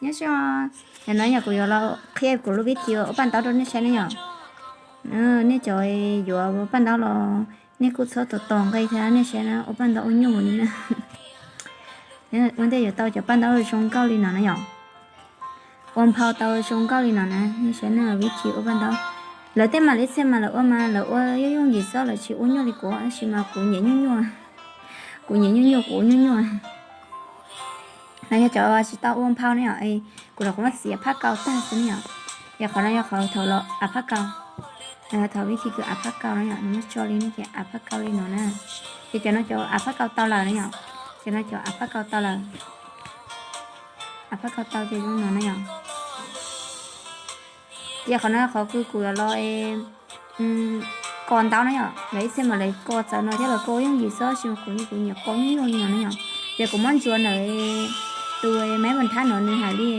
Nyob zoo, nim no yog kuv yuav los qhia kuv lub vib thib ua paj ntaub rau nej saib ne yom. Nej cov yuav ua paj ntaub los nej kuj txhob tos tos nqi thiab, nej saib na, ua paj ntaub ua nyuaj ua ni na. Ua ntej yuav tau cov paj ntaub zoo nkauj li no na yom. Ua nphau tau zoo nkauj li no na, nej saib na, vib thib ua paj ntaub. Lawv tej mam li txhia mas lawv ua mas lawv ua yooj yooj yim xwb, lawv tsis ua nyuaj li kuv, tab sis mas kuv nyiam nyuaj nyuaj. Kuv nyiam nyuaj nyuaj, kuv ua nyuaj nyuaj. No yog cov tsis tau ua nphau ne yom, kuv los kuv muab txiav phaj kau tag xwb ne yom. Yog qhov no yog qhov thaum los av phaj kau, thaum vib thib kws av phaj kau na yom, nws muab tso li no ces av phaj kau li no na. Ces cov no cov av phaj kau tau lawm na yom, cov no cov av phaj kau tau lawm. Av phaj kau tau ces zoo no na yom. Ces qhov no qhov kws kuv yuav los kos ntaub na yom, lawv ib txhia mas lawv kos txawv no thiab lawv kos yooj yim xwb, tab sis mas kuv kuv nyiam kos nyuaj nyuaj li no na yom. Ces kuv muab ntsuas ntawm tus maib npam thab no nws hais li,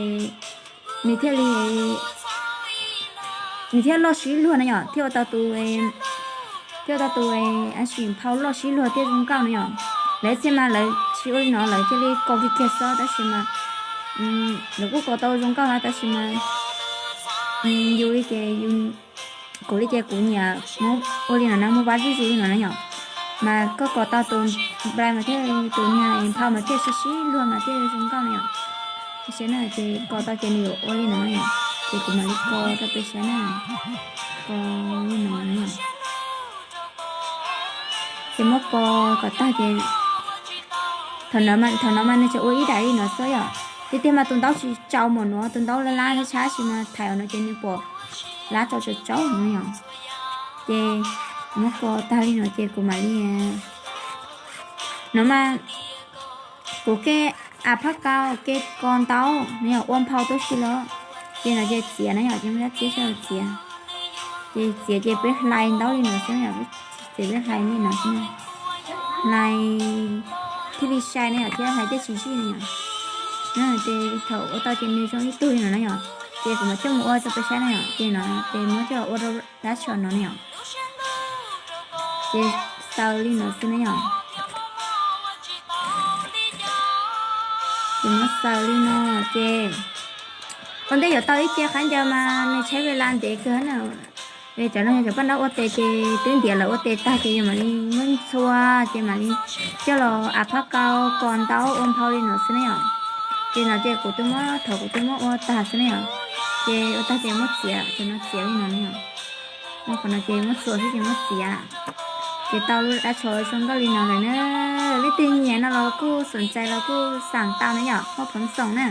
nws thiaj li, nws thiaj loj sib luag na yom, thiaj ua tau tus, thiaj ua tau tus, ab sim nphau loj sib luag thiaj zoo nkauj na yom. Lawv ib txhia mas lawv tsis ua li no, lawv cia li kos kiag kiag xwb, tab sis mas lawv kuj kos tau zoo nkauj na, tab sis mas yus li ces, kuv li ces kuv nyiam muab ua li no na, muab vab zuj zus li no na yom. Mas koj kos tau tus nplai mas thiaj, tus niag nphau mas thiaj sib sib luag mas thiaj zoo nkauj na yom. Saib na, ces kos tau ces nws yuav ua li no na yom. Ces kuv mam li kos rau peb saib na. Kos li no na yom. Ces muab kos kom tag ces, thaum no mas nws tseem ua ib daim li no xwb yom. Tiag tiag mas tus ntaub tsis tsaus npaum no, tus ntaub lab lab tshab tshab, tab sis mas thaum no ces nws pom lab tsaus tsaus tsaus no yom. Ces muab kos tag li no ces kuv mam li, no mas kuv kev av phaj kau, kev kos ntaub no yom, ua nphau tuab si los. Ces no ces txiav na yom, ces muab dab txiab sab txiav. Ces txiav ces peb hlais ntaub li no xwb yom, ces peb hlais li no xwb. Hlais thiaj li sai na yom, thiab hlais thiaj tsis zij na yom. Ces thaum ua tau ces nws zoo ib tug li no na yom. Ces kuv mam coj mus ua rau peb saib na yom, ces no ces muab coj los ua rau dab tsi no na yom. Ces xaws li no xwb na yom. Ces muab xaws li no ces, ua ntej yuav tau ib ce khaub ncaws mas nws tshaib ves las ntev kawg na. Cov no yog cov paj ntaub ua tes ces twb ntiav lawv ua tes tag ces yus mam li muab ntxhua, ces mam li coj los av phaj kau kos ntaub ua nphau li no xwb na yom. Ces no ces kuv twb muab, thaum kuv twb muab ua tag xwb na yom. Ces ua tag ces muab txiav, ces no txiav li no na yom. Muab qhov no ces muab txuas xwb ces muab txiav. Ces tau lub dab tsho zoo nkauj li no lawm na. Leej twg nyiam no los kuj xom ntxais los kuj xam tau na yom, muaj phoov xoom na.